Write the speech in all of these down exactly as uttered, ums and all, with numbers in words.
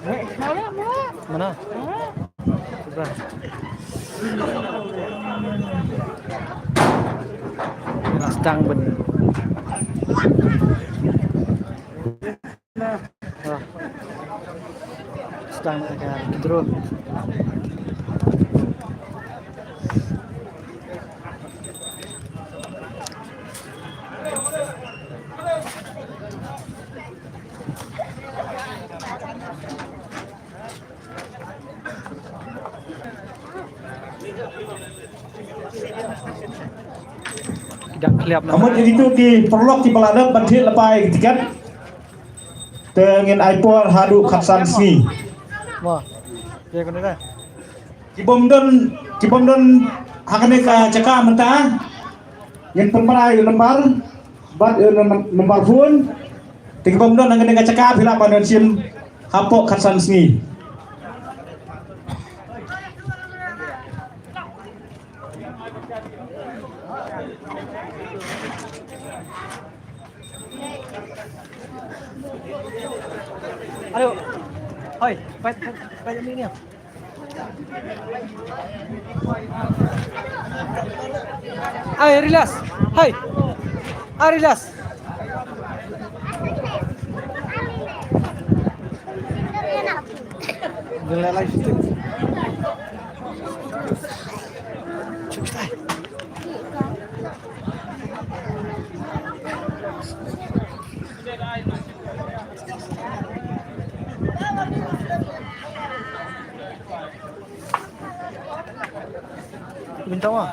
Mana? Coba. Ini lah stang ben. Wah. Stang ka drone. Ki dang khliap na. Amut ïa kitu ki paralok kiba la dep ban thied lypa ïa ki tiket. Te ngin ai por haduh khatsan sngi. Mo. Ïa kane da. Ki bym don, ki bym don ha kane ka jaka mynta. Ngin pynpaw ïa u nombar bad ïa u nom-, nombar phone. Te ki bym don ha kane ka jaka phi lah ban ïa shim hapoh khatsan sngi. Ayo. Hoi, fight, fight, fight ni ni. Ai, relax. Hai. Ai, relax. Dia live shooting. Minta wah.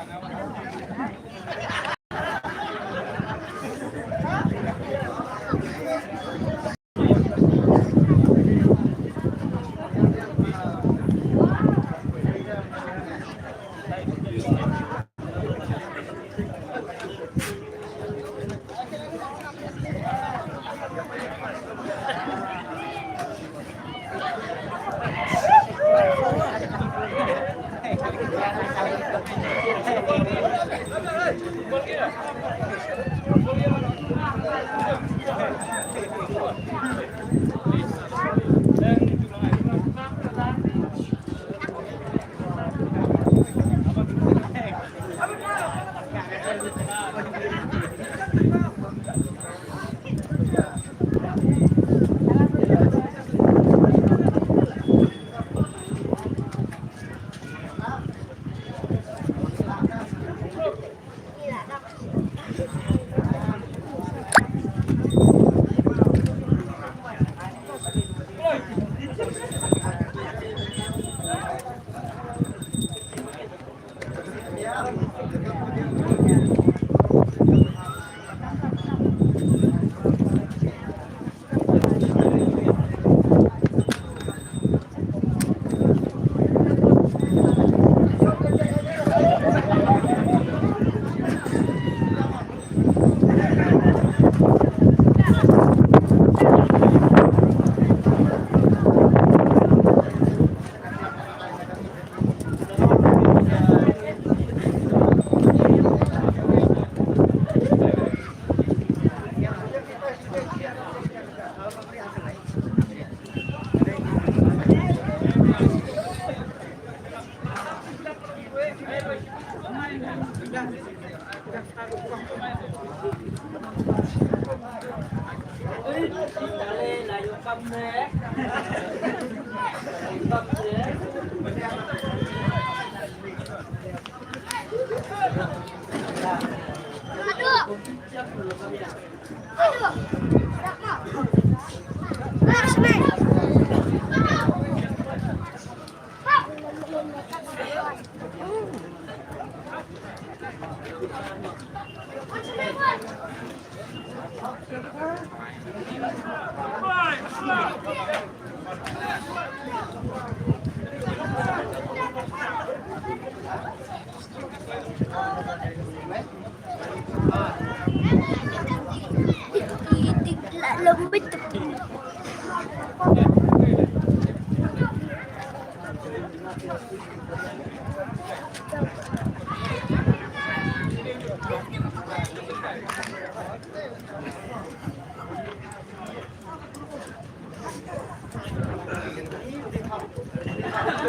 Te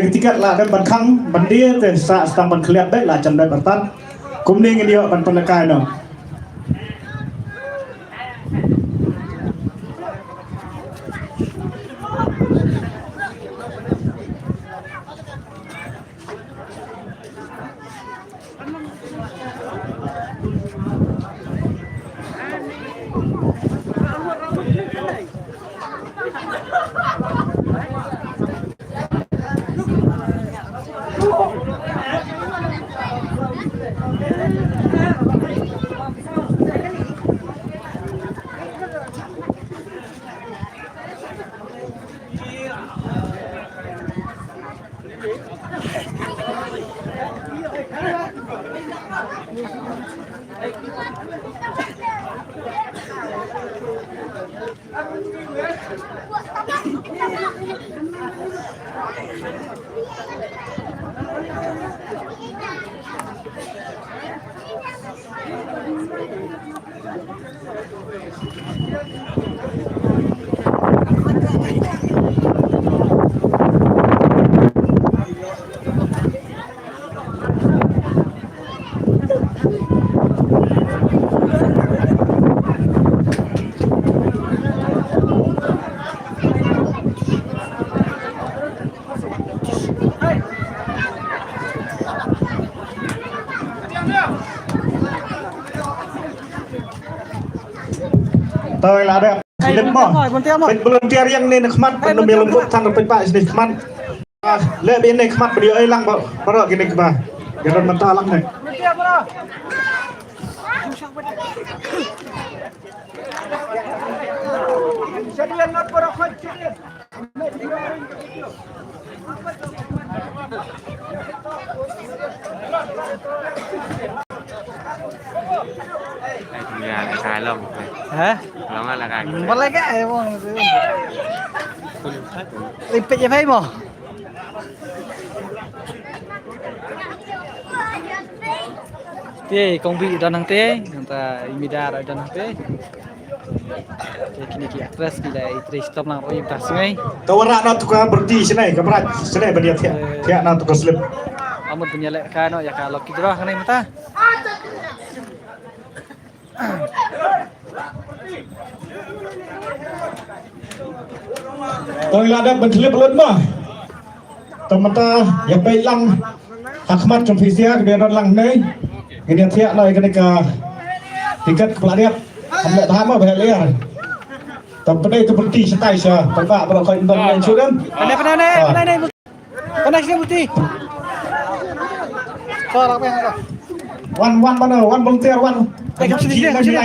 ka tiket la dep ban khang ban die te sa stang ban khliat bek la jan bek ban tat. Kumne ngin ïoh ban pynlehkai noh. Toi la dep. Slip mo. Peit volunteer ïa ngane na khmat, peit ym ïalum buk tang, peit ba sini khmat. Ah, leh ba ine khmat ba ïoh ei lang ba, baroh kine kiba. Ïa don mynta lang ne. Ai, tinggal ka long. Hah? Long ala ka. Boleh ka, eh, wong. Lipit ya, Pai, mo. Te kong bi don hangte, nangta i Midar don hangte. Te kine ki actress ki la i trei stom lang roi ta sngai. Ka warak na tu ka berhenti sini, ka berat sini ban ïa thiah, thiah na tu ka slip. Amut ban ïa leh ka no ïa ka lucky draw hangne mynta. Kong la dep ban slip lut ma. Te mynta ïa peit lang ha khmat jong phi sia, ka dei don lang nei. Ngin ïa thiah noh ïa kane ka tiket ka pla diap. Kam leh bha ma ba heh ler. Te pynei tu pynti shatai sha pynbah baroh khoit ndon nei shu dem. Pynei, pynei, pynei, pynei. Pynei sini buti. Ko rak peh ko. Wan, wan mano, wan volunteer, wan. Eh, kam sini, kam sini.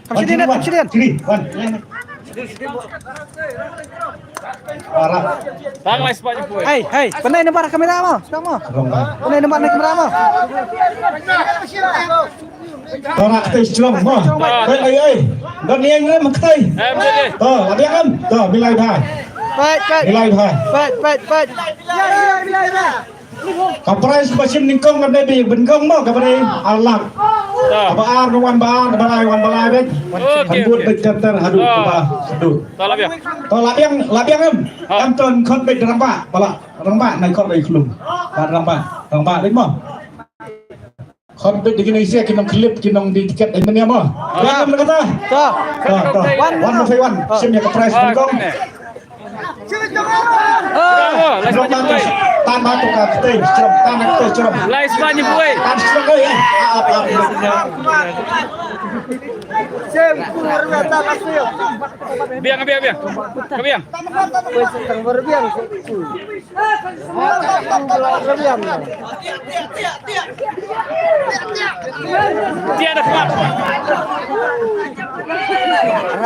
Kam sini, kam sini. Sini, wan. Tang lai spot je poi. Hei, hei, pynai nambar kamera mo, sdang mo. Pynai nambar kamera mo. Tang rak te sdang mo. Hei, hei, hei. Don ïeng em ktai. Em dei. To, la biang em. To, milai bha. Peit, peit. Milai bha. Peit, peit, peit. Ka prize ba shim nyngkong ka dei ba nyngkong mo, ka ba dei ar lak. To. Ka ba ar wan ba ar, ka ba lai wan ba lai beit. Okey, okey. Ka bud beit ter ter haduh ka ba haduh. To, la biang. To, la biang, la biang em. Ha. Em ton khot beit rangbah, ba la rangbah nai khot dei khlum. Ba rangbah, rangbah beit mo. Khot beit da kine sia ki nongkhyllip ki nongdie tiket ai mynne mo. Biang em na kata. To. To, to. Wan. Wan ma phi wan. Shim ïa ka prize nyngkong. Bravo, lai spah hynñiew phew wei. Tan ba to ka kte jrong, tan ka kte jrong. Lai spah hynñiew phew wei. Tan jrong oi. Ah, ah, ah. Biang, biang, biang. Ka biang. Tiada khmat.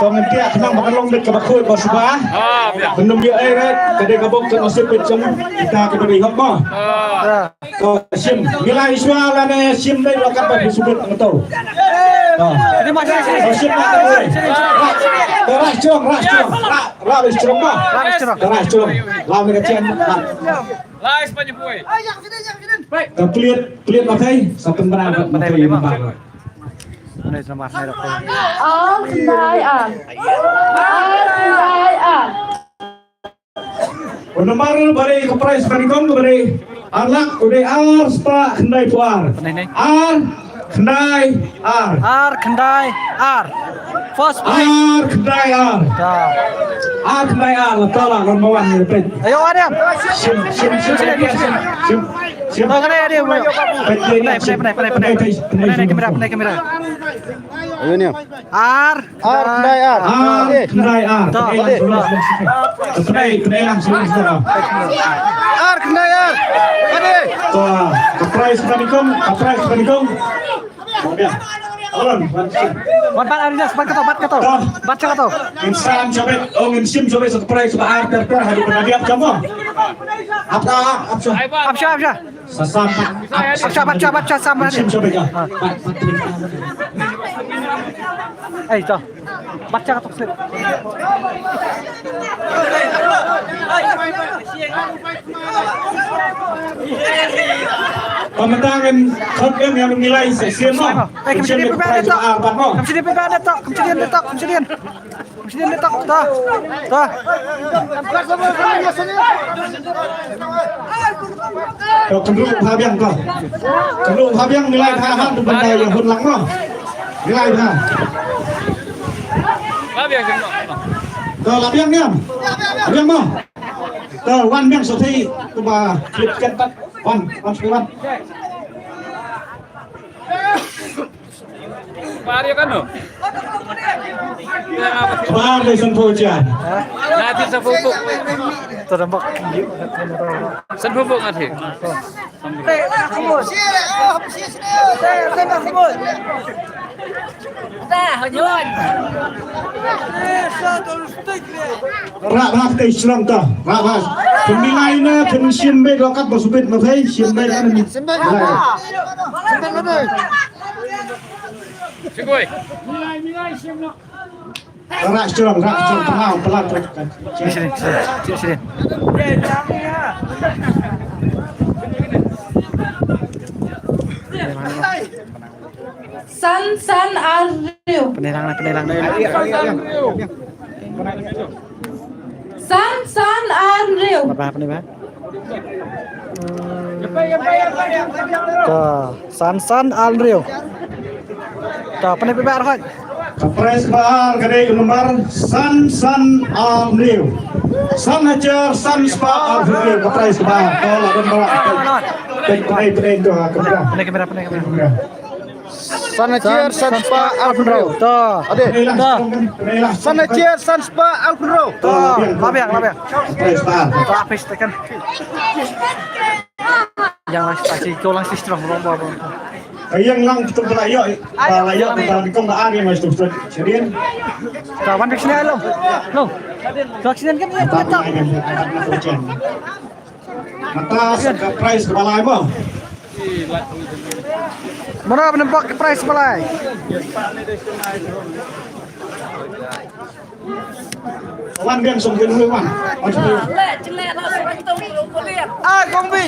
To ngin tiak khnang ba ka long beit kaba khuid ba suba. Ah, biang. Ba nym ïoh ei re, ka dei ka bok ka nusip beit jong kita kiba dei hok mo. Ah. To shim, milai shuwa lane shim beit lo kat ba bi subit ngto. To. To shim na ka bok. To rah jrong, rah jrong. Rah, rah beit jrong mo. Rah beit jrong. To rah jrong. Lam ni ka chen. Rah. Lai spah hynñiew phew wei. Ka plied, plied ma thei, sa pynbna ma thei ma ba. Ar khyndai ar. Ar khyndai ar. U nambar ba dei ka prize ba nyngkong ba dei ar lak, u dei ar spah khyndai phew ar. Ar khyndai ar. Ar khyndai ar. First prize. Ar khyndai ar. Ta. Ar khyndai ar, la ta la, number one ni peit. Ayo, Adam. Shim, shim, shim, shim, shim, shim, shim. Shim. Peit, peit, peit, peit, peit, peit, peit, peit, peit, kamera, peit, kamera. Ayo, ni. Ar. Ar khyndai ar. Ar khyndai ar. Ta. Peit, peit, peit, peit, peit. Ar khyndai ar. Ade. Ta, ka prize ba nyngkong, ka prize ba nyngkong. Wan pat, Arinas, bat kato, bat kato. Bat kato. Ngin sam shabet, oh, ngin shim shabet sa ka prize ba ar ter ter haduh ba na biang jam mo. Ap sha, ap sha. Ap sha, ap sha. Sa sam pat. Ap sha, bat sha, bat sha, sam. Ngin shim shabet ka. Bat, bat. Ei, to. Bat sha kato slip. Pamata ngin khot ngin ngin milai session mo. Eh, kam shadien pynban to. Kam shadien pynban to. Kam shadien to. Kam shadien. Kam shadien to. To. To. To, kynruh bha biang to. Kynruh bha biang, milai bha ha tu ban dei ïa hun lang mo. Milai bha. Bha biang kynruh. To, la biang biang. Biang mo. To, wan biang sha thei, to ba khyllipmat pat. Wan, wan sha wan. Bar ïa kano? Bar dei sanphew jar. Na, ti sanphew buk. To dang bak. Sanphew buk nga ti. Rah bha kata shrong ta. Rah bha. Pynmilai na, pynshim beit, lo kat ba subit ma phi, shim beit na ni. Shikoi. Rah shrong, rah shrong, pynhaw, pynhaw. Sini, sini, sini, sini. San san ar hynriew. Pyneh lang, pyneh lang. San san ar hynriew. Ba, ba, pyneh ba. Ka san san ar hynriew. Ta pyneh ba ar hynriew. Ka prize ba ar ka dei ka number san san ar hynriew. San hajar san spah ar hynriew ka prize ba ar. Ka la don ba. Pyneh, pyneh, pyneh, pyneh, pyneh, pyneh. San hajar san spah ar hynriew. Ta. Ade. Ta. San hajar san spah ar hynriew. Ta. Labiang, labiang. Ta, pis tekan. Yang lang sa, si ko lang si strong, bong, bong, bong. Yang lang tu pala yo, pala yo, pala ni kong da ari mas tu tu. Shadien. Ta, wan vaccine lo. Lo. Vaccine kan ya, ta. Mata sa ka prize ka balai mo. Mano ban bok ka prize balai? Wan biang song biang wan. Wan song biang. Ah, kong bi.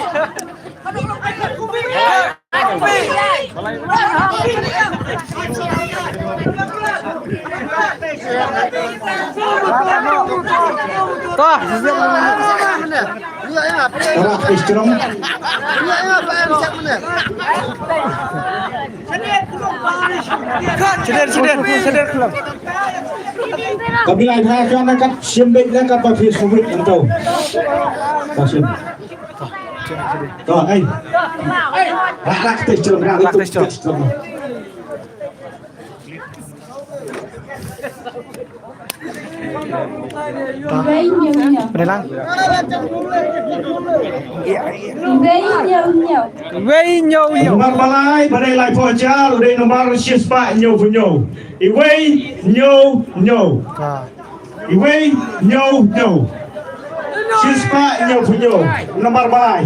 Toh, Rak Pistrom. Seder, seder, seder. Kami lai ha ka na kat simbek na kat ba Facebook nang tau. Kasim. To, ai. Rak, rak, Pistrom, rak, Rak Pistrom. Pistrom. Wei nyau nyau. Pynlang. Wei nyau nyau. Wei nyau nyau. Nombar balai, balai lai phew hajar, u dei nombar shispah nyau phew nyau. Iwei nyau nyau. Ka. Iwei nyau nyau. Shispah nyau phew nyau. Nombar balai.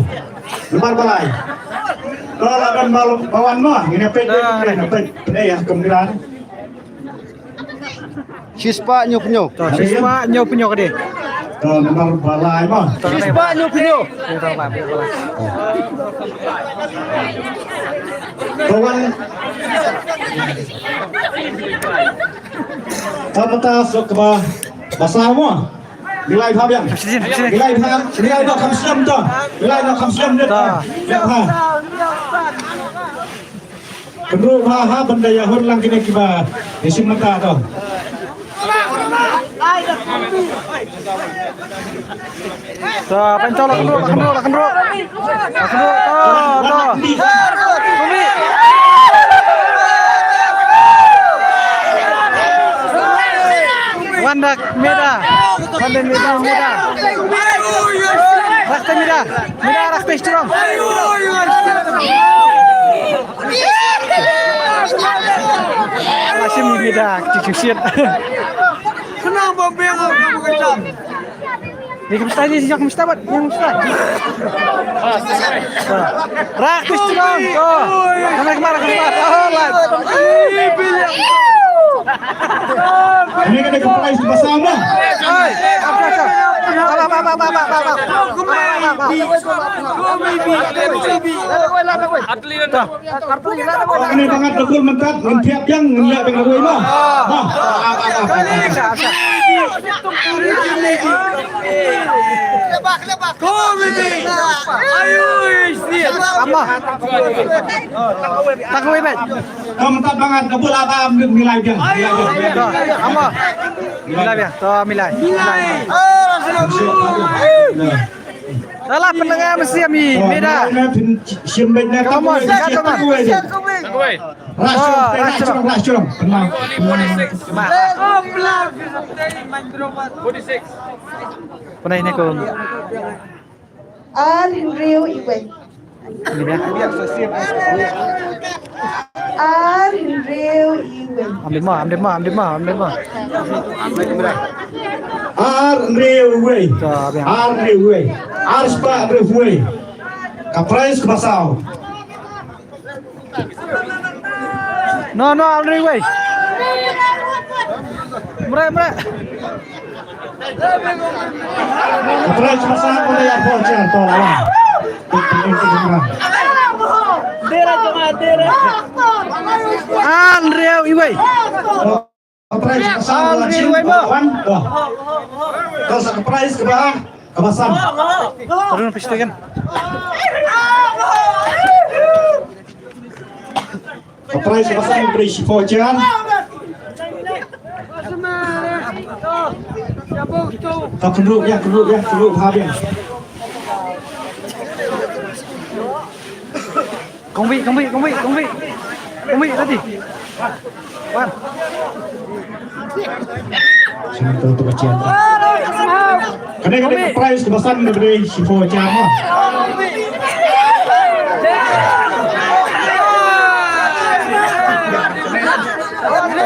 Nombar balai. To la ban balu bawan mo. Ngin peit, ngin peit. Eh, ya, kum kiran. Shispah nyau phew nyau. To, shispah nyau phew nyau ka dei. To, nombar balai mo. Shispah nyau phew nyau. To, wan. To, mynta suk ba, ba saw mo. Nilai bha biang. Nilai bha, nilai noh kham slem to. Nilai noh kham slem. To. Nilai bha. Kynruh bha ha ban da ïahun lang kine kiba ïashim mynta to. To, pynchaw la kynruh, la kynruh, la kynruh. La kynruh, to, to. Kumi. Wan da Mida. Wan da Mida, Mida. Rak te Mida. Mida rak te strong. Ala shim ïa ki da ki ki shit. Kena ba biang ka ba ka jam. Ni ka mesti ni, ni ka mesti bat, ni ka mesti. Rak tu strong. Oh. Kena kemar, kena kemar. Oh, lah. Ini kena kena prize bersama. Hai, apa apa. Apa apa apa apa apa. Apa apa apa. Atlet. Kane ba ngat da gol mynta, ngin thiap biang, ngin leh biang da gol mo. Mo. Ama. Tak kawei bet. Ka mynta ba ngat da gol, aba am ngin leh biang. Ama. Milai biang. To milai. Milai. Alah, pynlynga mesti ami, Mida. Come on, come on. Ras chorong, ras chorong, ras chorong. Pynlynga. Pynlynga ko. Ar hynriew iwei. Ar hynriew iwei. Am dei ma, am dei ma, am dei ma, am dei ma. Ar hynriew iwei. Ar hynriew iwei. Ar spah hynriew iwei. Ka prize kaba saw. No, no, ar hynriew iwei. Mre, mre. Ka prize kaba saw ka dei arphew hajar to la. Ar hynriew iwei. Ka prize kaba saw ar hynriew iwei mo. To sa ka prize kaba, kaba saw. Arun piste kan. Ka prize ka ba san ka dei shiphew hajar. Ka kynruh ïa, kynruh ïa, kynruh bha ïa. Kong Bi, Kong Bi, Kong Bi, Kong Bi. Kong Bi, ready. Wan. Sini tu tu kecil. Kane kane ka prize ka ba san ka dei shiphew hajar mo.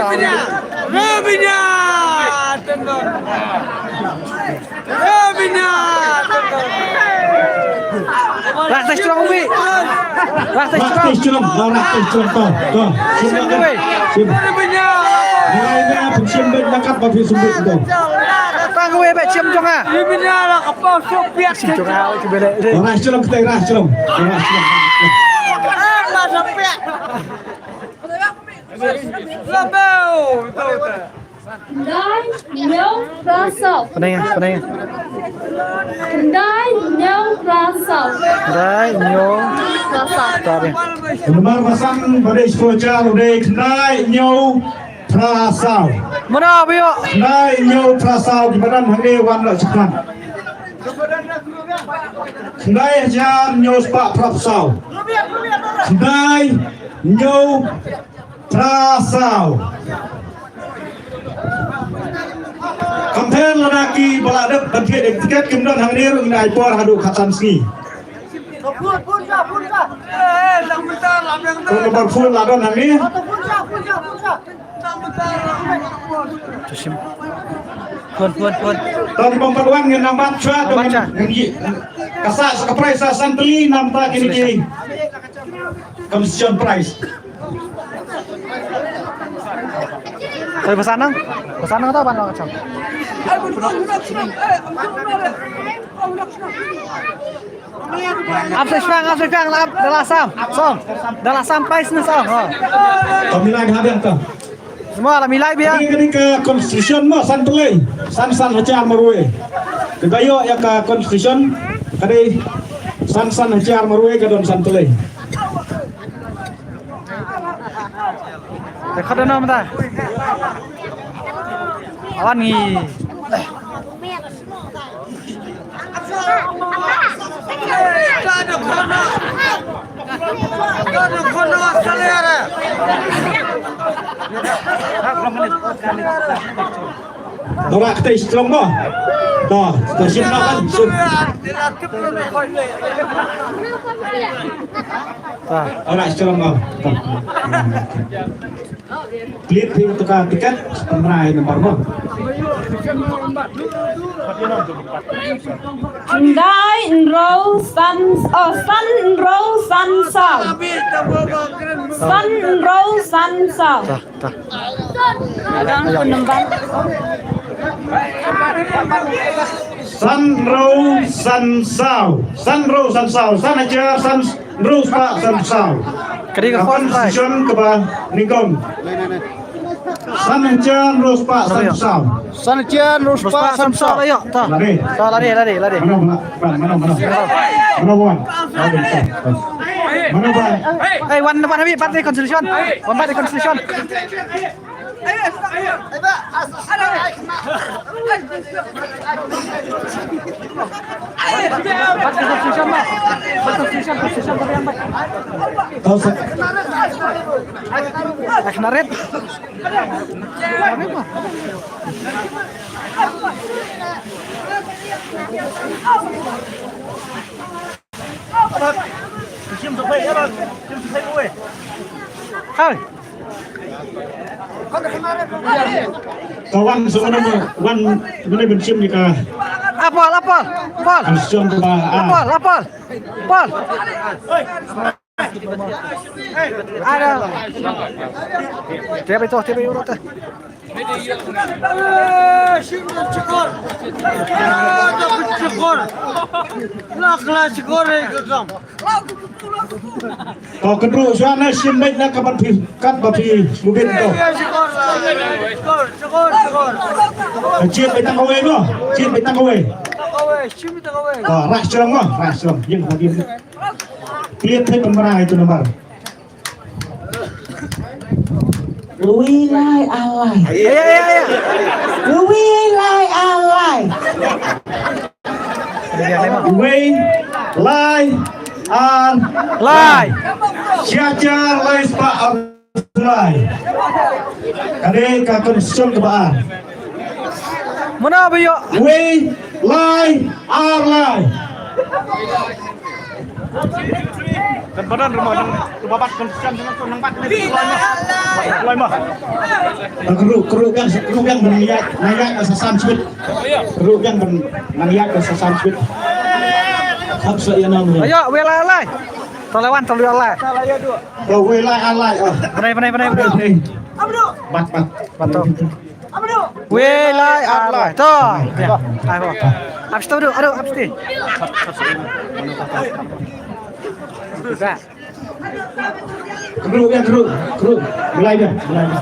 Rabinya! Rabinya! Rak teh strong, Bi. Rak teh strong. Rak teh strong, rak teh strong to. To. Sini, Bi. Sini. Rabinya! Ngai na pynshim bad na kat ba phi sum bad to. Tang wei ba shim jong nga. Shim jong nga wei ki bele. Rah shlong kita, rah shlong. Rah shlong. Khyndai hynñiew phra saw. Khyndai, khyndai hynñiew phra saw. Khyndai hynñiew phra saw. Phra saw. Namar ba san ba dei shiphew hajar u dei khyndai hynñiew phra saw. Mano ba ïoh? Khyndai hynñiew phra saw, kiba don hangne wan noh shakhmat. Khyndai hajar hynñiew spah phra phew saw. Khyndai hynñiew phra saw. Kam pher lada ki ba la dep ban thied ïa ka tiket kim don hangne ruh, ngin ai por haduh khatsan sngi. Phone number phone la don hangne. Phone, phone, phone. Tang bym pat wan ngin nambat shuwa. Nambat shuwa. Ngin, ngin, ka sah ka prize sa san tylli namta kine ki. Consolation prize. Oi, ba san nang? Ba san nang tau ban nang chang. Ap sa shang, ap sa shang, la, da la sam. Song. Da la sam prize na song. Ha. Kami lagi hadir tu. Semua la milai bia. Kane, kane ka consolation mo san tylli. San san hajar marwei. Ka ba ïoh ïa ka consolation. Kane san san hajar marwei ka don san tylli. Te khadana mata. Awan ngi. Ora kita strong mo. To, to shim na kan. Ora strong mo. To. Klik phi tu ka tiket, pynrai nombar mo. Khyndai hynriew san, oh, san hynriew san saw. San hynriew san saw. Tah, tah. Ada phone number. San hynriew san saw. San hynriew san saw. San hajar san hynriew spah san saw. Ka dei ka phone bai. Consolation kaba nyngkong. San hajar hynriew spah san saw. San hajar hynriew spah san saw. Ïa, ta. Lari. Ta lari, lari, lari. Mano, mano, mano, mano. Mano, wan. Mano, wan. Mano, wan. Eh, wan, wan, habis, bat dei consolation. Wan, bat dei consolation. Hai. Ka wan sa wan wan wan ban shim ni ka. Apol, apol, apol. An shim ka ba. Apol, apol. Apol. Ada. Tiap itu, tiap itu. To kynruh shuwa na shim beit na ka ban phi kat ba phi mubin to. Ka jied beit tang kawei mo. Jied beit tang kawei. To rah shrong mo, rah shrong. Ïeng ba phi. Phi phi pynmara itu nomor. Wei lai ar lai. Ïa, ïa, ïa, ïa. Wei lai ar lai. Wei lai ar lai. Shi hajar lai spah ar lai. Ka dei ka consolation kaba ar. Mano ba ïoh? Wei lai ar lai. Kan padan rumah nang, rumah bat kan sian dengan tu nang bat ni. Lai mah. Lai mah. Kru, kru kan, kru kan ban ïaid, nang ïaid sa san sbit. Kru kan ban nang ïaid sa san sbit. Hap sa ïa nam. Ayo, wei lai lai. Talawan, talawan lai. Wei lai ar lai. Panai, panai, panai, panai. Bat, bat. Bat to. Wei, lai, ar, lai. To. Ya. Ai ho. Ap sto du, aduh, ap sti. Kru, ya, kru, kru. Mulai dah, mulai dah.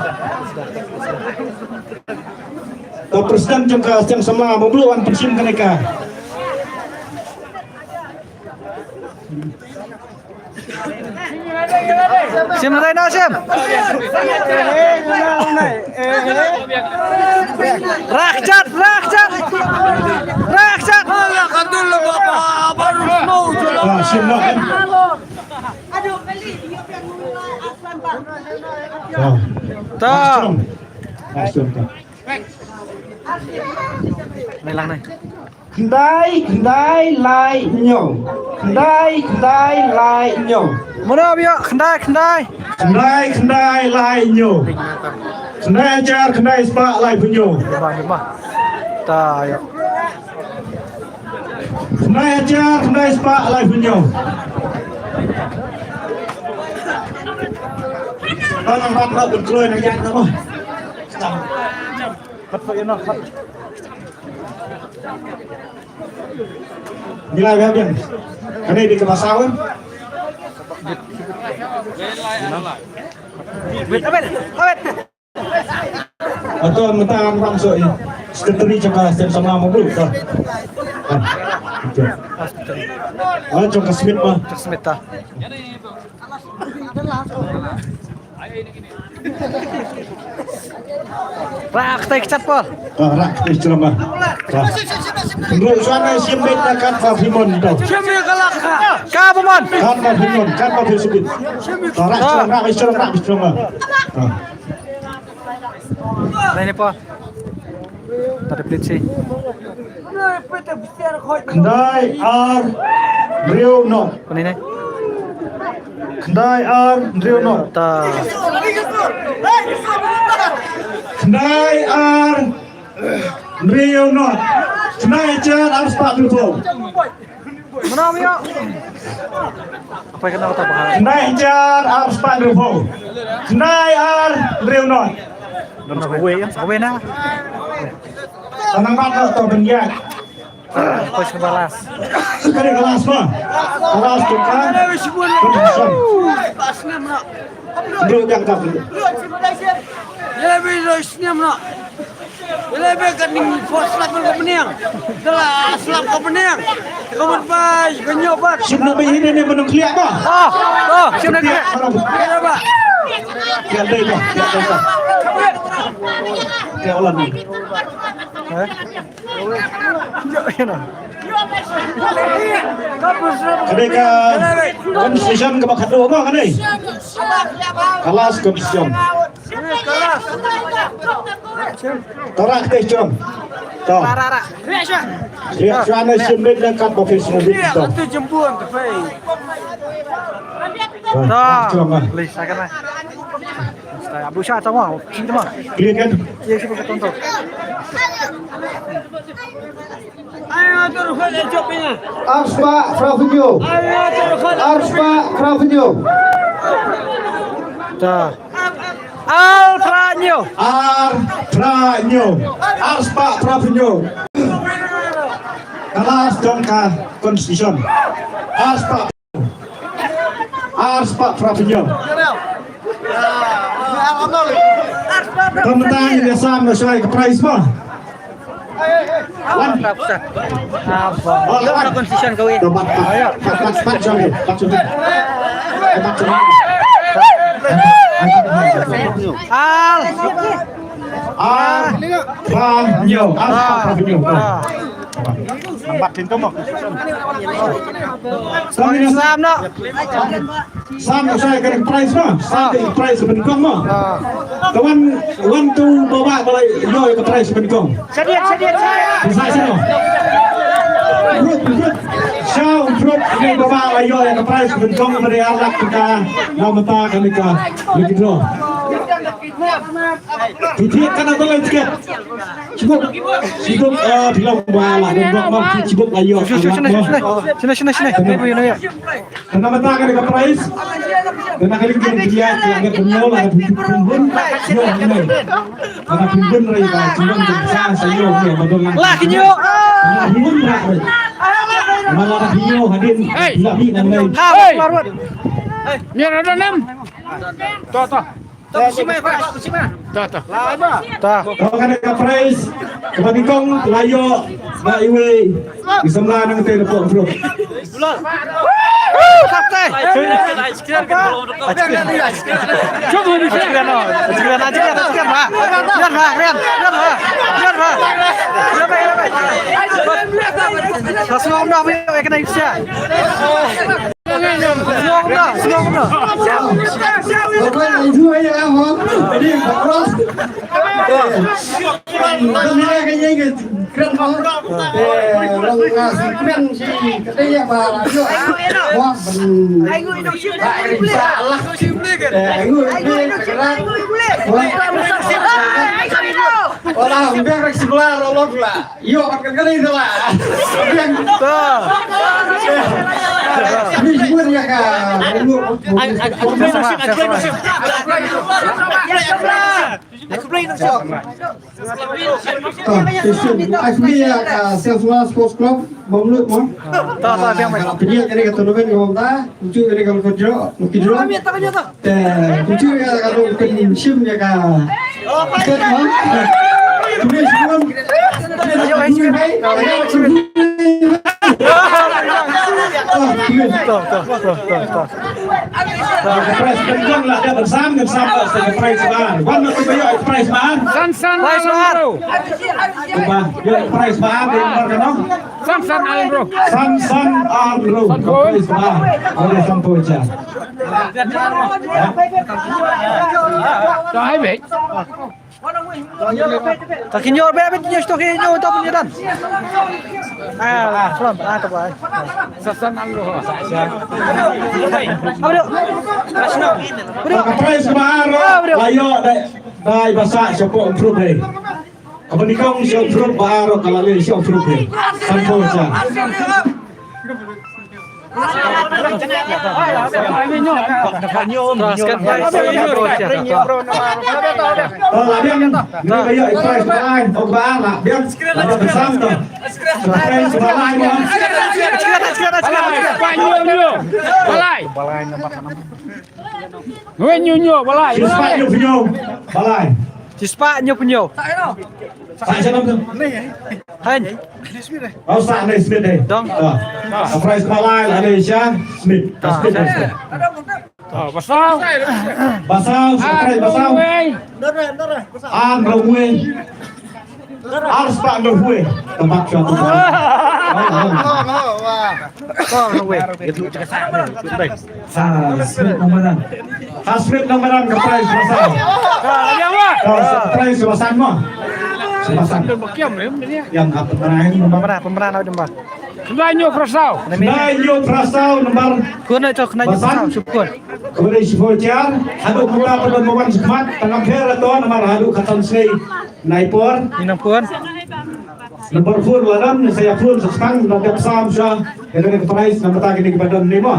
To, President jong ka Seng Samla, mablu wan pynshim kane ka. Sim, rai na, Sim. Rakchat, rakchat. Rakchat. Ah, Sim, no, kan? Ah. Ta. Sim, ta. Nai lang nai. Khyndai, khyndai, lai, hynñiew. Khyndai, khyndai, lai, hynñiew. Mano biang, khyndai, khyndai. Khyndai, khyndai, lai, hynñiew. Khyndai hajar, khyndai spah, laiphew hynñiew. Jumpa, jumpa. Ta, ya. Khyndai hajar, khyndai spah, laiphew hynñiew. Ba nang bat, ba ban kloi nang ïaid na mo. Bat, ba ïa na, bat. Ngi lai biang biang. Kane dei kaba saw. Wait, wait, wait. Ato mynta ngan wan soi. Secretary jong ka Seng Samla mo bul ka. Ah, okay. Ah, jong ka Smith ma. Jong Smith ta. Rak te kchat pol. Ah, rak te jrong ma. Ah. Ndu suan ai sim bet na kat ba phimon to. Ka ba mon. Kat ba phimon, kat ba phimon. Ah, rak jrong, rak jrong, rak jrong ma. Ah. Nai ne po. Tadi pelit si. Khyndai ar hynriew noh. Kone ne. Khyndai ar hynriew noh. Ta. Khyndai ar hynriew noh. Khyndai hajar ar spah hynriewphew. Mana mi ya? Apa yang kena kata bahar? Khyndai hajar ar spah hynriewphew. Khyndai ar hynriew noh. Dah nak kawin, ya? Kawin, ah. Tanang mat to, to, bengyak. Apa sih, balas? Sekali kelas, ma. Kelas tukang. Kelas enam, nak. Duduk yang tak. Ya, lebih dari enam, nak. Ïa leh bad ka ning por slap ka bniang. Ka la slap ka bniang. Ka mut ba ka ñiuh bad. Shim na ba hi ne ne ba nang khlieh ba. Oh, oh, shim na khlieh. Khlieh ba. Khlieh dei ba, khlieh dei ba. Khlieh ulan ni. Eh? Ka dei ka constitution kaba khadduh ba ka dei. Ka last constitution. Tara kata jong. To. Ria shwa na shim bit na kat office mo bit to. To. Jong ah. Lei sa kana. Abu sha tama, sing tama. Clear kan? Ye sing ka tonto. Ar spah phra phew hynñiew. Ar spah phra phew hynñiew. Ta. Ar phra hynñiew. Ar phra hynñiew. Ar spah phra phew hynñiew. Ka last jong ka constitution. Ar spah Ar spah phra phew hynñiew. Ka mynta ngi ïa sam na shai ka prize mo. Wan. Oh, wan. Constitution ka wi. To bat, bat, bat, bat, bat, jong, bat, jong. Bat, jong. Al. Ar phra hynñiew. Ar spah phra phew hynñiew. Nambat tin to mo. Sam no. Sam no, sa ka prize mo. Sa ka prize pynkhong mo. Ka wan, wan tu baba ba la ïoh ka prize pynkhong. Sa dia, sa dia, sa dia. Sa sha no. Group, group. Sa group ni baba la ïoh ka prize pynkhong, ba dei ar lak ka. Nambat ka ni ka. Ni ki draw. Ki thied ka na ka lem sikit. Sibuk. Sibuk, eh, phi long ba la don bok ma, sibuk la ïoh. Sini, sini, sini. Sini, sini, sini. Ka nambat ka ni ka prize. Te na ka liang ka jingïaid, la ka pynïoh, la ka pynbun, ïoh hangne. La ka pynbun re ka jingwan jingpynsah sa ïoh hangne ba don lang. La ka ïoh. La ka pynbun ra re. Ma la ka ïoh hadien. Hey. La bi nangne. Ha, hey. Baru. Mira, ada enam. Tuh, tuh. Tuh, tuh. Tuh. Tuh, kane ka prize kaba nyngkong la ïoh na iwei i samla nangtei na Pohmpruk. Io, kan kali tu lah. Ni semua dia kan. Ai, ai, aku boleh masuk, aku boleh masuk. Aku boleh masuk. Aku boleh masuk. Aku boleh masuk. Sports Club, Bamlut mo. Ta ta biang mai. Pynïaid ïa ka tournament ka bynta, kumjuh ïa ka lucky draw, lucky draw. Te kumjuh ïa ka dong pynshim ïa ka. Tet ma. Kumjuh shim. Prize pynjong la dep sam, dep sam la sa prize ba. Wan na prize ba. San san prize ba. Ba, ïa prize ba, ïa nombar kano? San san Alro. San san Alro. Prize ba. Oleh Sampoja. Dah habis. Ta ki ñior be be ñior sto ki ñior ta pun dan. Ah, from ah ta bai. San san Alro. Abre. Abre. Ka prize ba ro. Abre. Ayo dai dai basa chapo improve dai. Kaba nyngkong sha group ba aro ka la leh sha group hi. San phew cha. To la biang ni ba ïoh i prize ba lai, ok ba la biang. La biang sam to. Prize ba lai mo. Ba lai. Ba lai. Wei ñu ñu, ba lai. Shispah ñu pynñiew, ba lai. Shispah ñu pynñiew. Sa sha nam tu. Hein. Oh, sa ne Smith eh. Dong. Ah. Prize ba lai, Alicia Smith. Ah, Smith, Smith. Ah, ba saw. Ba saw, sa prize ba saw. Wei. An Rongwei. Ar spah hynriew phew. Tang ba sha tu. Ar spah hynriew phew. Sa Smith Nongmadan. Sa Smith Nongmadan ka prize ba saw. Ka prize ba san mo. Ba san. Ïa ka pynran. Pynran, pynran au dum ba. Khyndai hynñiew phra saw. Khyndai hynñiew phra saw nambar. Khun ai to khyndai hynñiew phra saw, shuh khun. Khyndai hynñiew phra saw. Haduh mynta pat ba wan sha khmat, tang am pher to nambar haduh katan sei. Nai por. Ni nang por. Nambar four la dang, sa ïa four sa sdang, la dep sam sha. Ïa kane ka prize, namar ta kine ki ba don ni mo.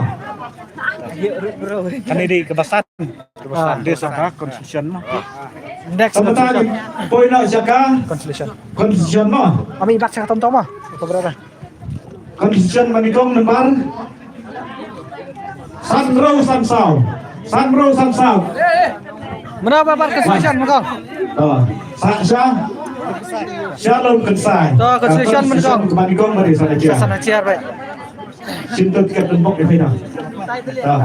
Kane dei kaba san. Kaba san. Dei sa ka consolation mo. Next consolation. Poi na sha ka consolation. Consolation mo. Ami bak sa ka tom tom mo. Ka berapa? Consolation mani kong nambar. San hynriew san saw. San hynriew san saw. Mano ba bar consolation mani kong? Oh, sa sha. Shalom Kynsai. To consolation mani kong. Mani kong mari sa na. Sa na chair bai. Sim tu tiket tembok di pina. Ah.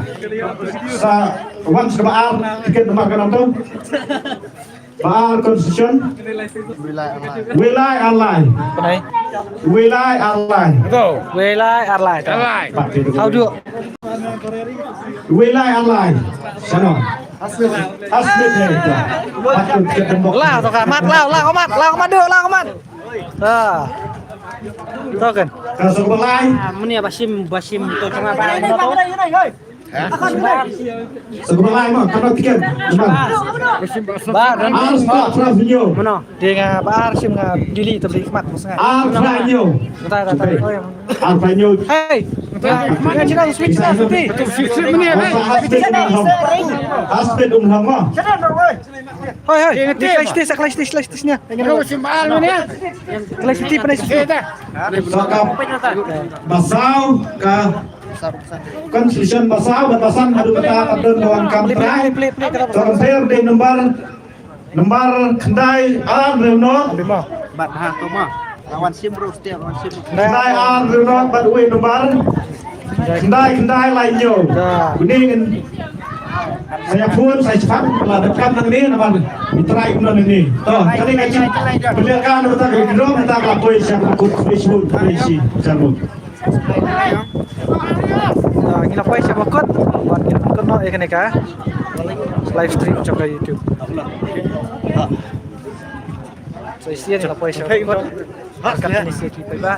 Sa wan sa ba ar tiket nambar ka nam tu. Ba ar consolation. Wilai Arlai. Wilai Arlai. Betul. Wilai Arlai. Arlai. Hau duk. Wilai Arlai. Sana. Asli. Asli. Lah tu kan. Mat lah, lah mat, lah mat duk, lah mat. Ah. Tu kan. Kasih belai. Ah, mani ba shim, ba shim tu cuma ba. Sa kaba lai mo, katno tiket? Namar. Ba, ar spah phra phew hynñiew. Mano? Te nga ba ar shim nga dili te beli khmat mo sngai. Ar phra hynñiew. Ar phra hynñiew. Hey. Nga china sweet na sweet. Ar spah um hong. Ar spah um hong mo. Hoi, hoi. Ni klai stis, klai stis, klai stis nia. Klai stis, klai stis. Sa ka ba saw ka consolation ba saw bad ba san haduh kata ka don ka wan kam trai. To compare de number, number khyndai ar hynriew noh. Bad ha to ma. Lawan sim ruh stia lawan sim. Khyndai ar hynriew noh bad uwei number. Khyndai khyndai lai hynñiew. Une ngin sa ïa phone sa ïa shafat la dep kam nangne namar ngi trai kumno nangne. To kane ka jingpynlehkai na bynta ka draw, na bynta ka poi sha ba kut, poi sha ba kut, poi sha ba kut. Ah, ngi la poi sha ba kut. Bad ngi la kut noh ïa kane ka live stream jong ka YouTube. So, shisien ngi la poi sha ba kut. Ka kane shisien ki poi ba.